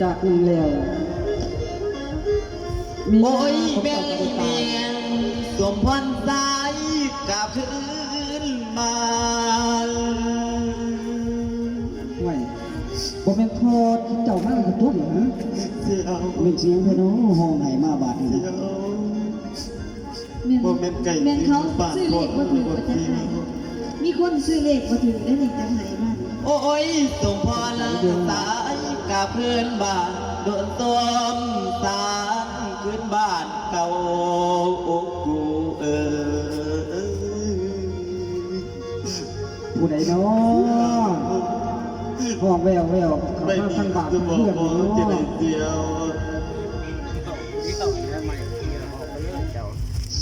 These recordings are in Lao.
ຈາກນັ້ນແລ້ວ ໂອ້ຍ ແມ່ເອີຍ ແມ່ສົມພອນສາຍກັບຄືນມາ. ຫ້ວຍ ບໍ່ແມ່ນພໍ່ເຈົ້າມາແລ້ວຕົວະນີ້ຫະ? ແມ່ນສຽງໃຜນໍຮ້ອງໄຫ້ມາບາດນີ້ນະ? ແມ່ນ ບໍ່ແມ່ນໄກ່ ແມ່ນເຂົາຊື້ເລກບໍ່ຖືກວ່າຈັ່ງໃດ. ມີຄົນຊື້ເລກບໍ່ຖືກໄດ້ນີ້ ຈັ່ງໃຫ້ມານີ້. ໂອ້ຍ ສົມພອນສາຍກັບເພື່ອນບ້ານ ໂດນສອມສານຄືນບ້ານເກົ່າ ໂອ້ກູເອີຍ. ຜູ້ໃດນໍ ຮ້ອງແວ່ວໆ ເຂົ້າມາທາງບ້ານທາງເຮືອນເນາະ. ເວ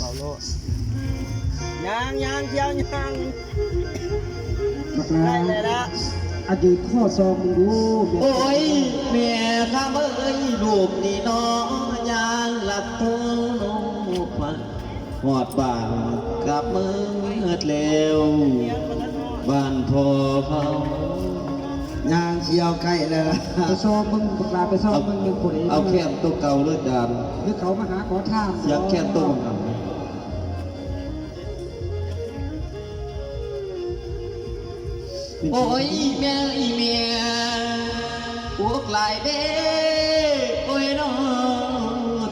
ົ້າໂລດ ຍ່າງ ຍ່າງ ທ່ຽວຍ່າງ ບັກຫຼ້າ ໄດ້ແລ້ວລະ ອະດີດຂໍຊອງເບິ່ງດູ. ໂອ້ຍ ແມ່ຄຳເອີຍ ລູກນີ້ເນາະ ຍ່າງລັດໂທ ຮອດບ້ານກັບເມືອແລ້ວ ບ້ານພໍ່ເຮົາ ຍ່າງສຽວໃກ້ແລ້ວ. ໄປຊອກເບິ່ງ ບັກຫຼ້າ ໄປຊອກເບິ່ງ ແມ່ນຜູ້ໃດ ເອົາແຄນໂຕເກົ່າເດີຈານ ຫຼືເຂົາມາຫາຂໍທານ ສຽງແຄນໂຕບັກນັ້ນ. ໂອ້ຍ ແມ່ອີ່ແມ່ ອຸກຫຼາຍເດ້ ໂອ້ຍນໍ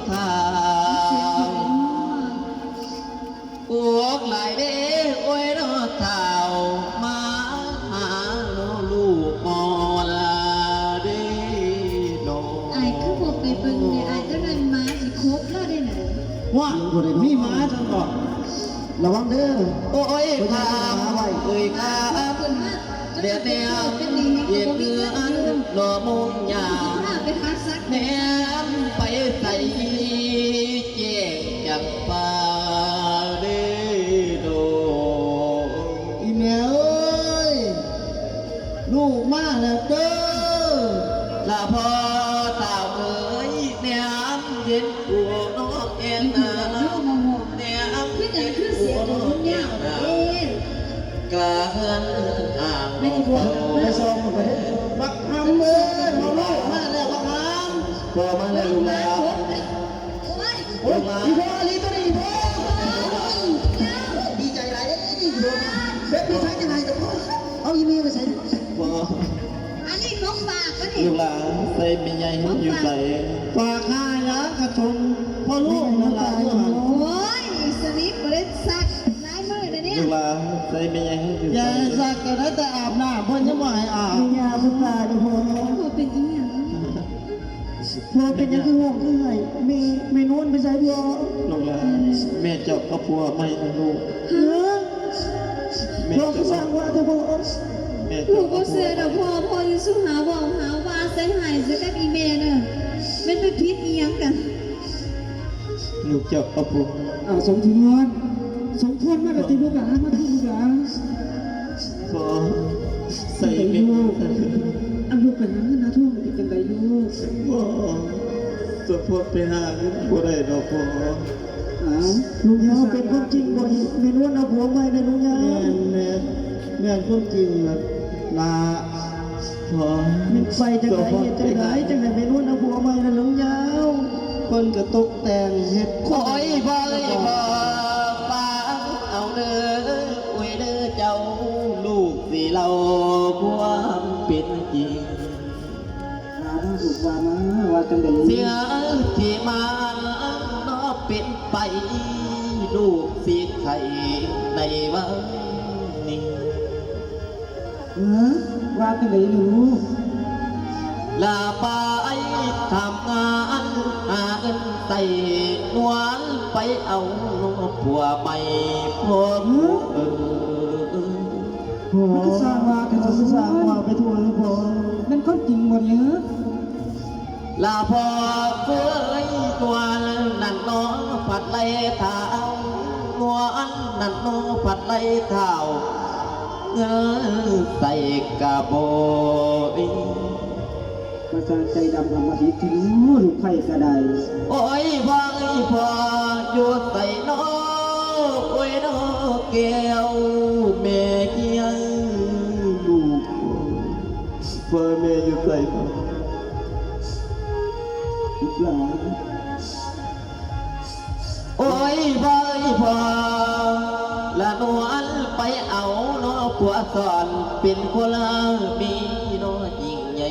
ທ້າວ ອຸກຫຼາຍເດ້ ໂອ້ຍນໍທ້າວ ມາຫາລູກອ່ອນເດ້ນໍ. ອ້າຍຄືບໍ່ໄປເບິ່ງແດ່ ອ້າຍ ຈັກໜ່ອຍໝາຊິຄົບລະເດ້ນະ. ວ້າ ມີໝາຊັ້ນບໍ? ລະວັງເດີ ໂອ້ຍ ຂ້າມເອີຍຂ້າມ ແດດແນມເຢັນເຮືອນ ລໍມຸງຍາມ ແນມໄປໃສແຈ້ງຈຳປາເດີໂດ. ອີ່ແມ່ເອີຍ ລູກມາແລ້ວເດີ ລະພໍ່ສາວເອີຍ ແນມເຫັນ ໂອ້ ນ້ອງແອນນາ ແນມເຫັນ ໂອ້ ນ້ອງແອນນາ ກະເຮືອນຫ່າງນອກ ໄປຊອກເບິ່ງໄປເດີ ບັກຫຳເອີຍ ມາແລ້ວບັກຫຳ ພໍ່ມາແລ້ວລູກຫຼານ ໂອ້ຍ ອີ່ພໍ່ອີ່ຕົວນີ້ ອີ່ພໍ່ ດີໃຈຫຼາຍເດ້ ອີ່ພໍ່ ເປັນໄປໃສຈັ່ງໃດກັບພໍ່ ເອົາອີ່ແມ່ໄປໃສ ພໍ່ ອັນນີ້ຂອງຝາກ ອັນນີ້ ລູກຫຼານ ໃສ່ແມ່ໃຫຍ່ເຮົາຢູ່ໃສ? ຝາກຫາຫຍັງ ກະສົມພໍ່ລູກນັ້ນລະຢູ່ຫັ້ນ. ໂອ້ຍ ສະນິດ ບໍ່ໄດ້ຊັກຫຼາຍມື້ແລ້ວເນຍ. ລູກຫຼານ ໃສ່ແມ່ໃຫຍ່ເຮົາຢູ່ໃສ? ຢ່າໃຫ້ຊັກ ກະໄດ້ແຕ່ອາບນ້ຳ ເພິ່ນຍັງບໍ່ໃຫ້ອາບ. ແມ່ຍ່າບໍ່ຕາຍເດີພໍ່. ບໍ່ເປັນອີ່ຫຍັງ. ພໍ່ເປັນຫຍັງຄືຮ້ອງຄືໄຫ້? ແມ່ ແມ່ນວນໄປໃສພໍ່? ລູກຫຼານ ແມ່ເຈົ້າເອົາຜົວໃໝ່ແລ້ວລູກ. ຮະ? ແມ່ ພໍ່ຄືສ້າງວ່າແທ້ພໍ່? ແມ່ ລູກບໍ່ເຊື່ອດອກພໍ່. ພໍ່ຢ່າສູ່ຫາເວົ້າຫາວ່າໃສ່ຮ້າຍໃສ່ກັບອີ່ແມ່ເດີ. ແມ່ນໄປຜິດອີ່ຫຍັງກັນ? ລູກເຈົ້າເອົາຜົວ. ອ້າວ ສົມທວນ ສົມທວນມາແລ້ວຕິລູກຫຼານ? ມາຕິລູກຫຼານ? ພໍ່ ໃສ່ແມ່ ອັນລູກໄປຫາເງິນຫາທອງເປັນຈັ່ງໃດລູກ? ພໍ່ ສົມພອນໄປຫາເງິນບໍ່ໄດ້ດອກພໍ່. ອ້າວ ລຸງຍາວ ເປັນຄວາມຈິງບໍ່ນີ້? ແມ່ນວນເອົາຜົວໃໝ່ແລ້ວລຸງຍາວ. ແມ່ນ ແມ່ນ ແມ່ນຄວາມຈິງລະຫຼ້າ. ພໍ່ ແມ່ນໄປຈັ່ງໃດ ເຮັດຈັ່ງໃດ ຈັ່ງໃຫ້ແມ່ນວນເອົາຜົວໃໝ່ລະລຸງຍາວ? ເພິ່ນກະຕົກແຕ່ງເຮັດ ໂອ້ຍ ພໍ່ເອີຍ ພໍ່ ຟັງເອົາເດີ ໂອ້ຍເດີເຈົ້າ ລູກຊິເລົ່າຄວາມເປັນຈິງ. ວ່າມາລູກ ວ່າມາ ວ່າຈັ່ງໃດ? ເສຍທີ່ມາເນາະ ເປັນໄປລູກຊິໄຂ້ໃນວັນນີ້. ເອີ ວ່າຈັ່ງໃດລູກ? ລາໄປທຳງານຫາເງິນໃຊ້ ນວນໄປເອົາຜົວໃໝ່ ພໍ່ເອີຍ. ໂອ້ ມັນກໍສ້າງວ່າໄປທົ່ວ ມັນກໍສ້າງວ່າໄປທົ່ວເນາະພໍ່. ແມ່ນຄວາມຈິງບໍ່ນີ້? ລາພໍ່ເອີຍ ນວນນັ້ນເນາະ ພັດໄລ່ທ້າວ ນວນນັ້ນເນາະ ພັດໄລ່ທ້າວ ເອີ ໃສ່ກະບໍ່ ມາສ້າງໃຈດຳອຳມະຫິດແທ້ເນາະ ລູກໃຜກະໄດ້. ໂອ້ຍ ພໍ່ເອີຍ ພໍ່ຢູ່ໃສເນາະ ໂອ້ຍ ນ້ອງແກ້ວແມ່ຮຽງ ລູກ ພໍ່ແມ່ຢູ່ໃສເນາະ? ລູກຫຼານ ໂອ້ຍ ເອີຍ ພໍ່ ລະນວນໄປເອົາເນາະ ຜົວສອນເປັນຄົນມີເນາະ ຍິ່ງໃຫຍ່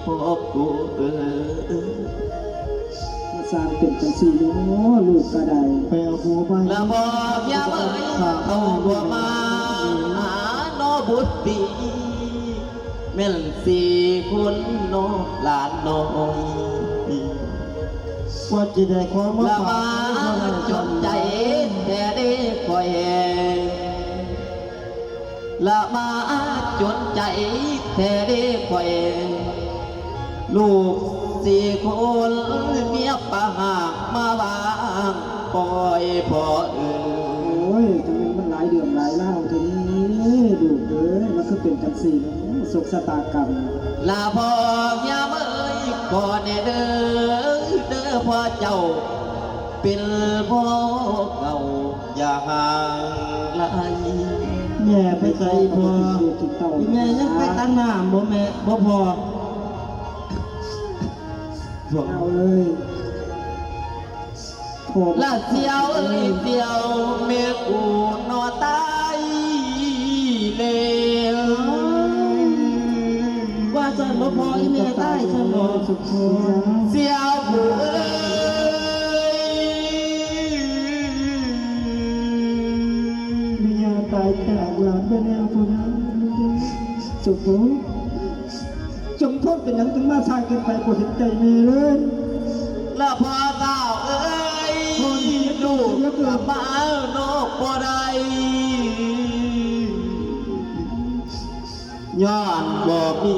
ພໍ່ກູເອີຍ. ມາສ້າງເປັນຈັ່ງຊີ້ເນາະ ລູກກະໄດ້ ໄປເອົາຜົວໃໝ່ ລະບອກຍາມເອີຍ ເຂົາບໍ່ມາຫາເນາະບຸດດີ ແມ່ນສີ່ຄົນເນາະຫຼານນ້ອຍ ວ່າຊິໄດ້ຂອງມາຝາກ ລະມາຈົນໃຈແທ້ເດ້ຂ້ອຍ ລະມາຈົນໃຈແທ້ເດ້ຂ້ອຍ ລູກສີ່ຄົນເມຍປາຫາກມາວາງ ໂອ້ຍ ພໍ່ເອີຍ. ໂອ້ຍ ຈັ່ງແມ່ນມັນຫຼາຍເລື່ອງຫຼາຍລາວແທ້ເດ້ ລູກເອີຍ ມັນຄືເປັນຈັ່ງຊີ້ເນາະ ໂຊກຊະຕາກຳ. ລະພໍ່ຍາມເອີຍ ຂໍແດ່ເດີ ເດີພໍ່ເຈົ້າ ເປັນພໍ່ເກົ່າຢ່າຫ່າງໄກ. ແມ່ໄປໃສພໍ່? ອີແມ່ຍັງໄປຕັກນ້ຳບໍ່ແມ່ ບໍ່ພໍ່? ເອົາເອີຍ ລະສ່ຽວເອີຍສ່ຽວ ແມ່ກູເນາະຕາຍແລ້ວ ວ່າຊັ້ນບໍ່ພໍ່ ອີແມ່ຕາຍຊັ້ນບໍ່? ສ່ຽວເອີຍ ແມ່ຍ່າຕາຍຈາກຫຼານໄປແລ້ວພໍ່ນາງ. ສົມພອນ ສົມພອນເປັນຫຍັງຈຶ່ງມາຊ້າເກີນໄປ ບໍ່ເຫັນໃຈແມ່ເລີຍ. ລະພໍ່ເຖົ້າເອີຍ ລູກກະມາເນາະບໍ່ໄດ້ ຍ້ອນບໍ່ມີ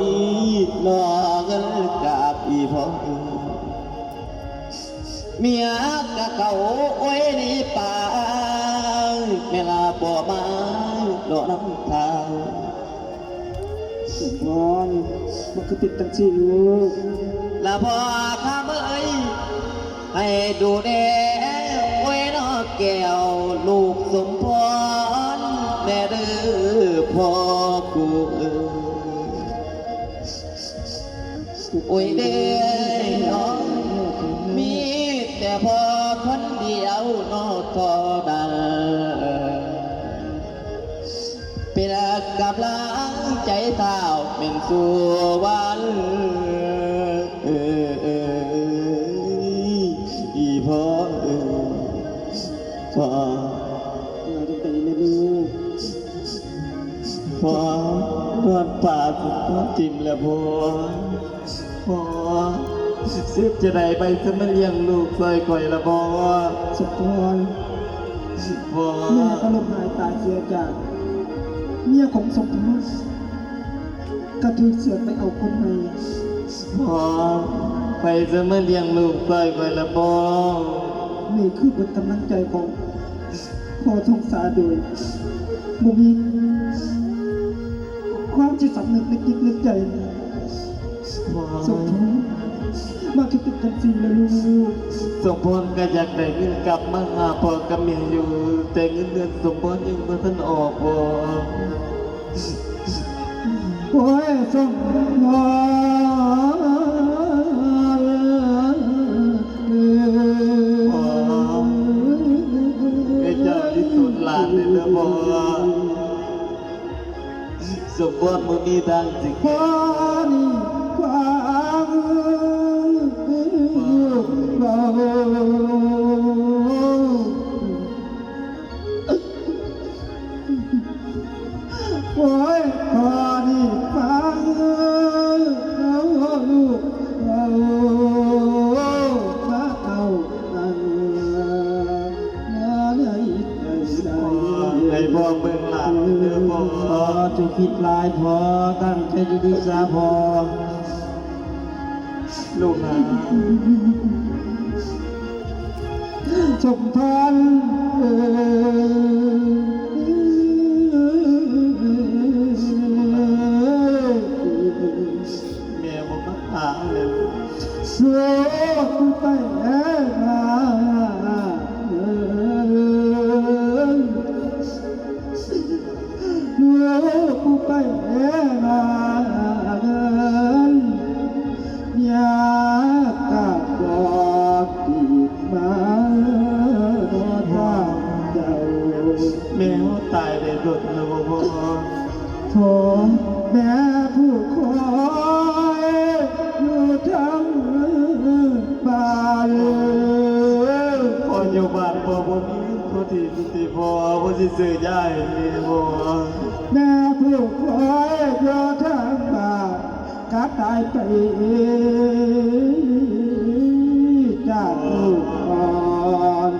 ເນາະເງິນກັບອີພໍ່ ເມຍກະເກົ່າ ໂອ້ຍ ໜີໄປ ແມ່ລະບໍ່ມາເນາະນຳທາງ. ສົມພອນ ມັນຄືເປັນຈັ່ງຊີ້ລູກ? ລະພໍ່ຄຳເອີຍ ໃຫ້ດູແລ ໂອ້ຍ ນ້ອງແກ້ວ ລູກສົມພອນແດ່ເດີພໍ່ກູເອີຍ. ໂອ້ຍເດ້ ມີແຕ່ພໍ່ຄົນດຽວເນາະເທົ່ານັ້ນ ເປັນກຳລັງໃຈທ້າວແມ່ນສຸວັນ ເອີ ເອີ ອີພໍ່ເອີ ພໍ່ ມາຕັ້ງແຕ່ນີ້ແມ່ລູກ ພໍ່ ນອນປາກຕິ່ມແລ້ວພໍ່. ພໍ່ ເສຍຈະໄດ້ ໃຜຊິມາລ້ຽງລູກຊ່ອຍຂ້ອຍລະພໍ່? ສົມພອນ ພໍ່ ແມ່ກໍລົ້ມຫາຍຕາຍເສຍຈາກເມຍຂອງສົມພອນ ກະຖືກເສຍໄປເອົາຄົນໃໝ່. ພໍ່ ໃຜຊິມາລ້ຽງລູກຊ່ອຍຂ້ອຍລະພໍ່? ນີ້ຄືເບິດກຳລັງໃຈຂອງ ພໍ່ສົງສາໂດຍບໍ່ມີຄວາມຈິດສຳນຶກໃນຈິດໃນໃຈ. ສົມພອນ ມັນຄືເປັນຈັ່ງຊີ້ລະລູກ. ສົມພອນກະຢາກໄດ້ເງິນກັບມາຫາພໍ່ກັບແມ່ຢູ່ ແຕ່ເງິນເດືອນສົມພອນຍັງບໍ່ທັນອອກພໍ່. ໂອ້ຍ ສົມພອນ ພໍ່ ໃຫ້ເຈົ້າລິດລົນຫຼານເດີພໍ່. ສົມພອນບໍ່ມີທາງຊິ ພໍ່ນີ້ຟັງ ໂອ້ຍ ພໍ່ນີ້ຟັງ ເອົາລູກເອົາ ມາເອົາອັນ ມາໃນໃຈໃດ ໃຫ້ພໍ່ເບິ່ງຫຼານເດີພໍ່. ພໍ່ ເຈົ້າຄິດຫຼາຍພໍ່ ຕັ້ງໃຈດີໆຊະພໍ່. ລູກຫຼານ ສົມພອນເອີຍ ແມ່ບໍ່ມາຫາເລີຍ ລູກໄປແລ້ວນາເອີຍ. ລູກໄປແລ້ວນາເອີຍ ຍາກກະ ຊື້ຢາໃຫ້ແມ່ບໍ່? ແມ່ຜູ້ຄອຍຢູ່ທາງບ້ານ ກະຕາຍໄປຈາກລູກອ່ອນ.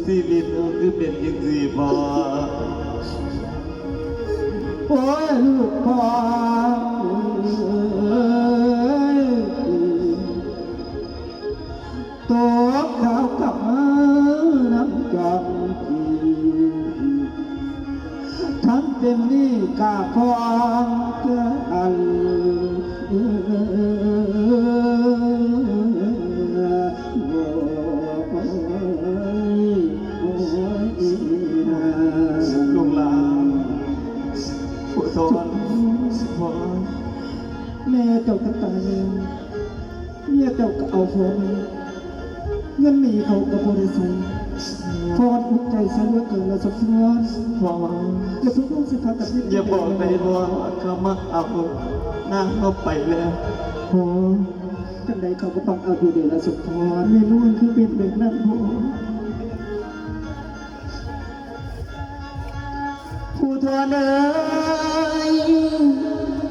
ຊີວິດເຮົາຄືເປັນຈັ່ງຊີ້ພໍ່? ໂອ້ຍ ລູກພໍ່ເອີຍ ໂຕຂາວກັບມານຳຈອມຈີ ທັນເປັນໜີ້ກາຄອງເທື່ອອັນ ໂອ້ຍ ໂອ້ຍ ລູກຫຼານ ຜູ້ທອນ ພໍ່ ແມ່ເຈົ້າກໍຕາຍແລ້ວ ເມຍເຈົ້າກໍເອົາຜົວໃໝ່ ເງິນໜີ້ເຂົາກໍບໍ່ໄດ້ໃຊ້ ພອນອຸກໃຈຊະເຫຼືອເກີນລະສົມພອນ. ພໍ່ ແລະສົມພອນຊິພາກັນເຮັດ ຢ່າບອກໄດ້ບໍ່ວ່າເຂົາມາເອົານາງເຮົາໄປແລ້ວ? ພໍ່ ຈັ່ງໃດເຂົາກໍຕ້ອງເອົາຢູ່ເດລະສົມພອນ. ແມ່ນວນຄືເປັນແບບນັ້ນພໍ່? ຜູ້ທອນເອີຍ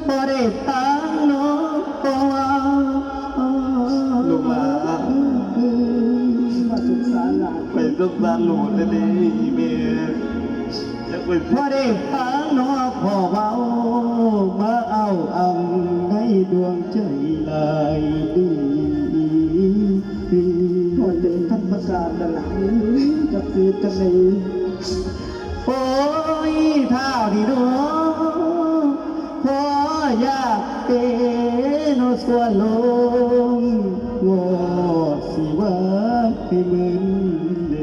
ບໍ່ໄດ້ຟັງເນາະ ພໍ່ວ່າ ລູກຫຼານ ວ່າສົງສານຫຼານ ໄປສົງສານລູກແທ້ເດ້ອີ່ແມ່ ຢາກໄປ ບໍ່ໄດ້ຟັງເນາະພໍ່ເວົ້າ ມາເອົາອັງໃນດວງໃຈຫຼາຍດີ. ພໍເຕັມພັນປະການລະລະ ຈັກຊິເຮັດຈັ່ງໃດ? ໂອ້ຍ ທ້າວນີ້ເນາະ ພໍ່ຢາກເປເນາະ ສ່ວນລົງ ວອດຊິວ່າໃຫ້ມຶນເດ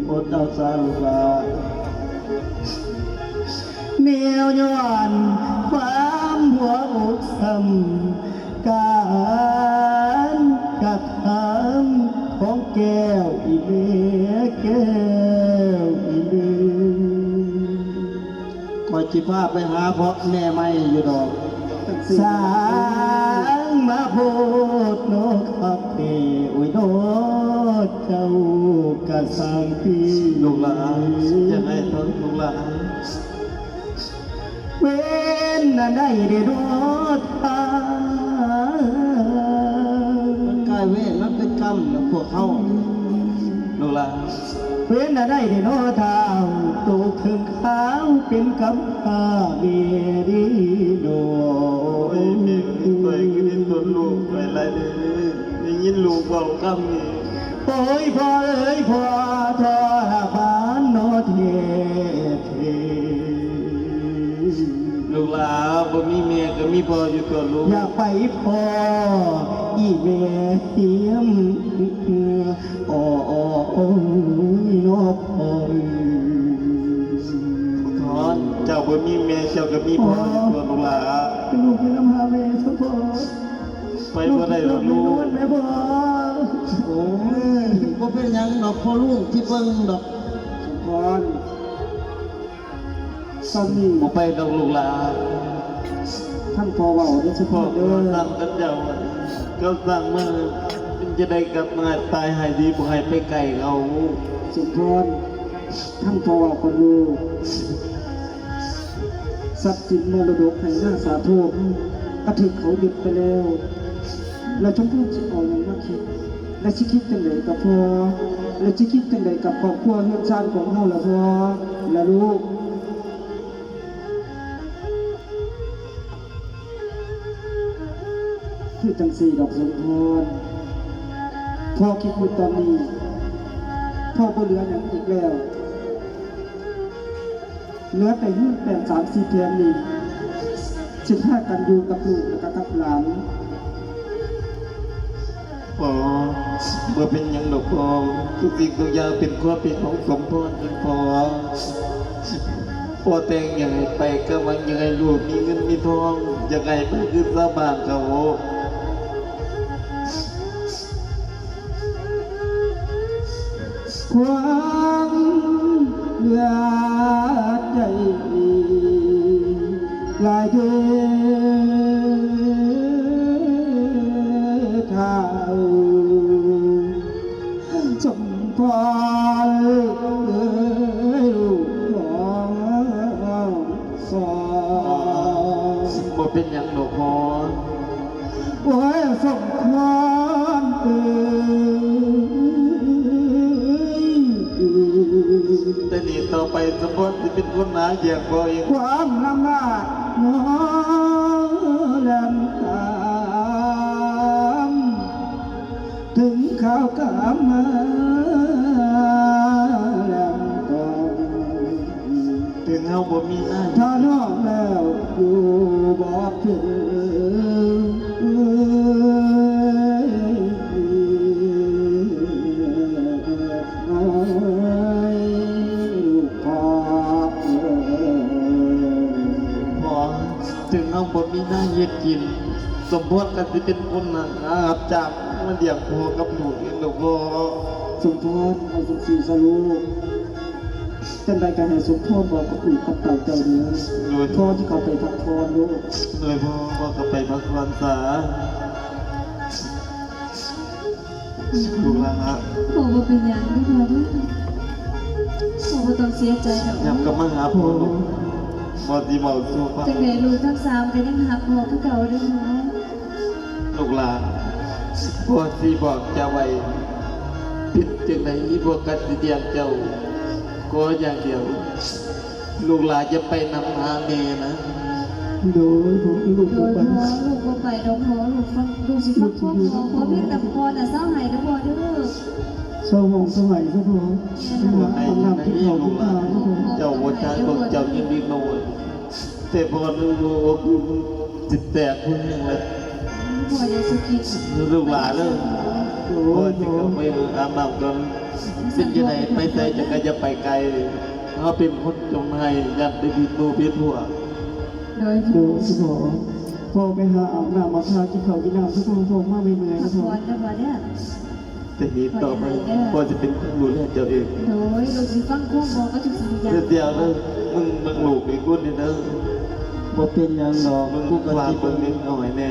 ອົດເອົາສາລູກຫຼານ. ແນວຍ້ອນຄວາມຫົວອົກຊ້ຳ ການກະທຳຂອງແກ້ວອີ່ແມ່ ແກ້ວອີ່ແມ່ ຂ້ອຍຊິພາໄປຫາພໍ່ແມ່ໃໝ່ຢູ່ດອກ. ສ້າງມາໂພດເນາະຄັກແທ້ ໂອ້ຍເນາະ ເຈົ້າກະຊ່າງຕີ ລູກຫຼານ ຢ່າໄດ້ເຖິງ ລູກຫຼານ. ເວນອັນໃດເດເນາະທ່ານ ມັນກາຍເວນ ມັນເປັນກຳນຳພວກເຮົາ ລູກຫຼານ. ເວນອັນໃດເດເນາະທ່ານ ໂຕເຄິ່ງຂາວເປັນກຳພ້າແມ່ເດເນາະ. ໂອ້ຍ ແມ່ເອີຍ ຂ້ອຍຄືໄດ້ຕົນລູກໄປຫຼາຍເດີ ໄດ້ຍິນລູກເວົ້າຄຳນີ້. ໂອ້ຍ ພໍ່ເອີຍ ພໍ່ ທໍລະມານເນາະແທ້ ລູກຫຼານ ບໍ່ມີແມ່ກໍມີພໍ່ຢູ່ຕົວະລູກ. ຢາກໄປພໍ້ອີ່ແມ່ຮຽມ ໂອ້ຍ ນ້ອງພໍ່. ຜູ້ທອນ ເຈົ້າບໍ່ມີແມ່ ເຈົ້າກໍມີພໍ່ຢູ່ຕົວະລູກຫຼານ. ລູກຢູ່ນຳຫາແມ່ເຖາະພໍ່. ໄປບໍ່ໄດ້ດອກລູກ ແມ່ນວນແມ່ພໍ່. ໂອ້ຍ ບໍ່ເປັນຫຍັງດອກ ພໍ່ລຸງຊິເບິ່ງດອກ. ສົມພອນ ຕອນນີ້ ບໍ່ໄປດອກລູກຫຼານ. ຟັງພໍ່ເວົ້າເດີສົມພອນເດີ. ພໍ່ສັ່ງກັບເຈົ້າ ເຈົ້າສັ່ງມາ ມັນຈະໄດ້ກັບມາຕາຍໃຫ້ດີ ບໍ່ໃຫ້ໄປໃກ້ເຂົາ. ສົມພອນ ຟັງພໍ່ເວົ້າກ່ອນລູກ. ຊັບສິນມໍລະດົກໄຮ່ນາສາໂທ ກະຖືກເຂົາຍຶດໄປແລ້ວ ແລ້ວສົມພອນຊິເອົາຫຍັງມາຄິດ ແລະ ຊິຄິດຈັ່ງໃດກັບພໍ່ ແລະ ຊິຄິດຈັ່ງໃດກັບຄອບຄົວເຮືອນຊານຂອງເຮົາລະພໍ່ ລະລູກ? ຄືຈັ່ງຊີ້ດອກສົມພອນ ພໍ່ຄິດຢູ່ຕອນນີ້ ພໍ່ບໍ່ເຫຼືອຫຍັງອີກແລ້ວ. ເຫຼືອແຕ່ເຮືອນແປນສາມສີ່ແຜງນີ້ ຊິພາກັນຢູ່ກັບລູກ ແລະ ກະກັບຫຼານ. ພໍ່ ບໍ່ເປັນຫຍັງດອກພໍ່ ທຸກສິ່ງທຸກຢ່າງເປັນຄວາມຜິດຂອງສົມພອນເອງພໍ່. ພໍ່ແຕ່ງຫຍັງໃຫ້ໄປ ກະຫວັງຢາກໃຫ້ລູກມີເງິນມີທອງ ຢາກໃຫ້ໄປຄືຊາວບ້ານເຂົາ. ຄວາມເຫຼືອໃຈຫຼາຍເດີທ່ານ. ເປັນຫຍັງດອກພໍ່? ໂອ້ຍ ສົມພອນເອີຍ ແຕ່ນີ້ຕໍ່ໄປສົມພອນຊິເປັນຄົນຫາລ້ຽງພໍ່ເອງ. ຄວາມລຳບາກນໍແລ່ນຕາມ ເຖິງຄາວກາມມາແລ່ນຕາມ ເຖິງເຮົາບໍ່ມີນາຍ ຖ້ານ້ອງແລ້ວຢູ່ບໍ່ເປັນ ໂອ້ຍ ລູກພໍ່ເອີຍ ພໍ່ ເຖິງເຮົາບໍ່ມີນາເຮັດກິນ ສົມພອນກໍຊິເປັນຄົນຫາຮັບຈ້າງມາລ້ຽງພໍ່ກັບລູກເອງດອກພໍ່. ສົມພອນ ເອົາຈັ່ງຊີ້ຊະລູກ ຈັ່ງໃດກໍໃຫ້ສົມພອນບອກກັບລູກກັບເຕົ້າເຈົ້າເດີ ໂດຍ ພໍ່ຈະເຂົ້າໄປພັກຜ່ອນລູກ. ໂດຍ ພໍ່ ພໍ່ກໍໄປພັກຜ່ອນຊະ ລູກຫຼານ. ພໍ່ບໍ່ເປັນຫຍັງເດີພໍ່ເດີ ພໍ່ບໍ່ຕ້ອງເສຍໃຈດອກ. ຫຍັບກັບມາຫາພໍ່ລູກ ພໍ່ຊິເວົ້າສູ່ຟັງ. ຈັ່ງໃດລູກທັງສາມກໍຍັງຮັກພໍ່ຄືເກົ່າເດີພໍ່. ລູກຫຼານ ພໍ່ຊິບອກເຈົ້າໄວ້ ເປັນຈັ່ງໃດພໍ່ກໍຊິລ້ຽງເຈົ້າ ຂໍຢ່າງດຽວ ລູກຫຼານຢ່າໄປນຳຫາແມ່ນະ. ໂດຍ ພໍ່ ລູກບໍ່ໄປ ລູກບໍ່ໄປດອກພໍ່. ລູກຟັງ ລູກຊິຟັງຄວາມພໍ່ ຂໍພຽງແຕ່ພໍ່ນະເຊົາໄຫ້ເດີພໍ່ເດີ ເຊົາຮ້ອງເຊົາໄຫ້ເດີພໍ່. ອາບນ້ຳກິນເຂົ້າກິນປາເດີພໍ່. ເຈົ້າບໍ່ຈັກເບິ່ງເຈົ້າຍັງເດັກນ້ອຍ ແຕ່ພໍໜຶ່ງໂລກຢູ່ມັນຊິແຕກພຸ້ນແຮງແລ້ວ ພໍ່ຢ່າສຸກິດ ລູກຫຼານເອີຍ. ໂອ້ຍ ພໍ່ຊິເຂົ້າໄປອາບນ້ຳກ່ອນ. ເປັນຈັ່ງໃດໄປໃສຈັກກະຢ່າໄປໄກ ເຮົາເປັນຄົນຈົນໄຮ້ ຢ້ານໄປຜິດໝູ່ຜິດພວກ. ໂດຍ ໂດຍ ພໍ່ ພໍ່ໄປຫາອາບນ້ຳອາບທ່າ ກິນເຂົ້າກິນນ້ຳ ພໍ່ ພໍ່ມາເມື່ອຍໆ ນະພໍ່. ພັກຜ່ອນເດີພໍ່ເດີ. ແຕ່ນີ້ຕໍ່ໄປ ພໍ່ຊິເປັນຄົນດູແລເຈົ້າເອງ. ໂດຍ ລູກຊິຟັງຄວາມພໍ່ກັບທຸກສິ່ງທຸກຢ່າງ. ດຽວເດີ ມຶງເບິ່ງລູກອີກຄົນໜຶ່ງເດີ. ບໍ່ເປັນຫຍັງດອກ ກູກໍຊິເບິ່ງເດັກນ້ອຍແດ່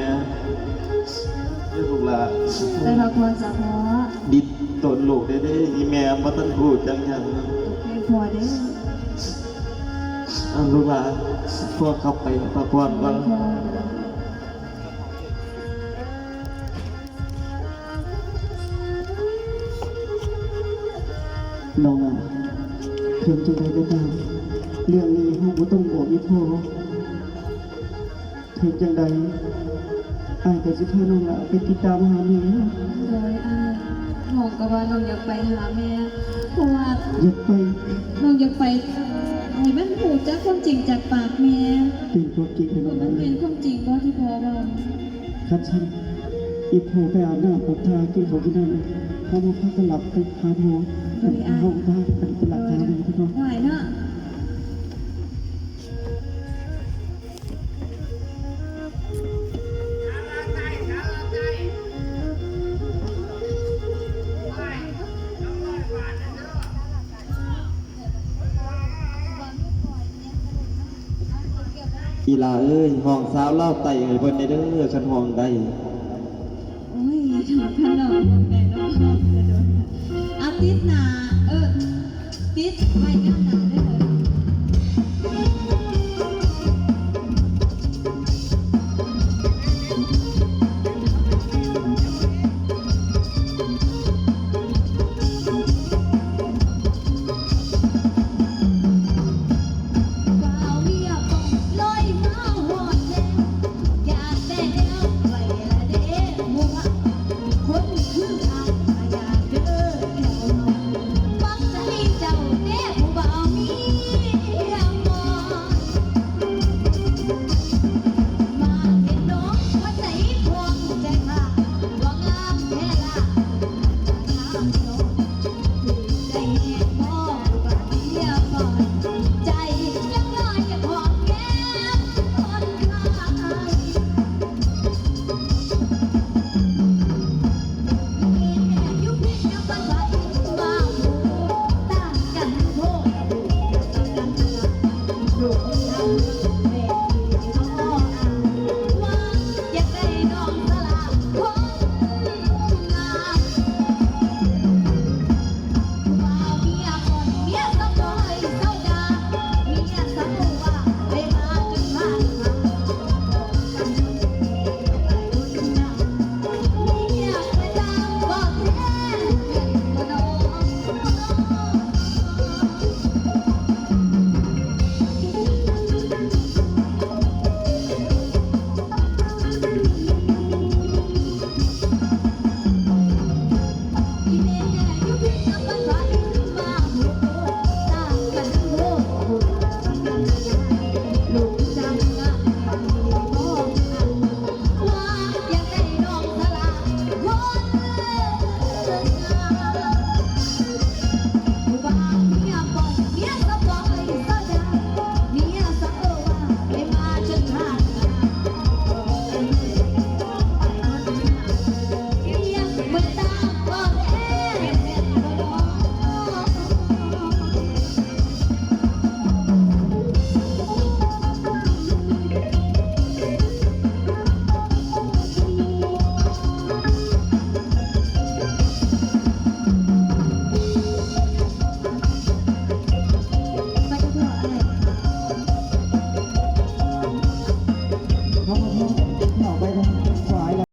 ເດີລູກຫຼານ. ໄປພັກຜ່ອນຊະພໍ່. ດິດຕົນລູກແດ່ເດີ ອີແມ່ບໍ່ທັນຮູ້ຈັກຫຍັງ. ໂອເຄພໍ່ເດີ. ເອົາລູກຫຼານ ພໍ່ເຂົ້າໄປພັກຜ່ອນກ່ອນ. ນ້ອງຫຼ້າ ເຖິງຈັ່ງໃດກໍຕາມ ເລື່ອງນີ້ເຮົາບໍ່ຕ້ອງບອກອີ່ພໍ່. ເຖິງຈັ່ງໃດ ອ້າຍກໍຊິພານ້ອງຫຼ້າໄປຕິດຕາມຫາແມ່. ໂດຍອ້າຍ ນ້ອງກໍວ່ານ້ອງຢາກໄປຫາແມ່ ເພາະວ່າ ຢາກໄປ ນ້ອງຢາກໄປໃຫ້ມັນຮູ້ຈັກຄວາມຈິງຈາກປາກແມ່. ເປັນຄວາມຈິງໃຫ້ນ້ອງ ມັນເປັນຄວາມຈິງບໍ່ທີ່ພໍ່ເວົ້າ? ຄັນຊັ້ນ ອີ່ພໍ່ໄປອາບນ້ຳອາບທ່າ ກິນເຂົ້າກິນນ້ຳ ເຮົາມາພາກັນຫຼັບໄປຫາພໍ່. ໂດຍອ້າຍ ເຮົາພາກັນໄປຫຼັບຫາແມ່ເນາະ. ໄດ້ເນາະ. ອີ່ຫຼ້າເອີຍ ຫ້ອງສາວລາວໃຕ້ໃຫ້ເພິ່ນແດ່ເດີ ຄັນຮ້ອງໄດ້. ໂອ້ຍ ຄັນເນາະ ເບິ່ງແດ່ເນາະ ອາທິດໜ້າ ເອີ ຕິດໄວ້ງາມໜ້າເດີ.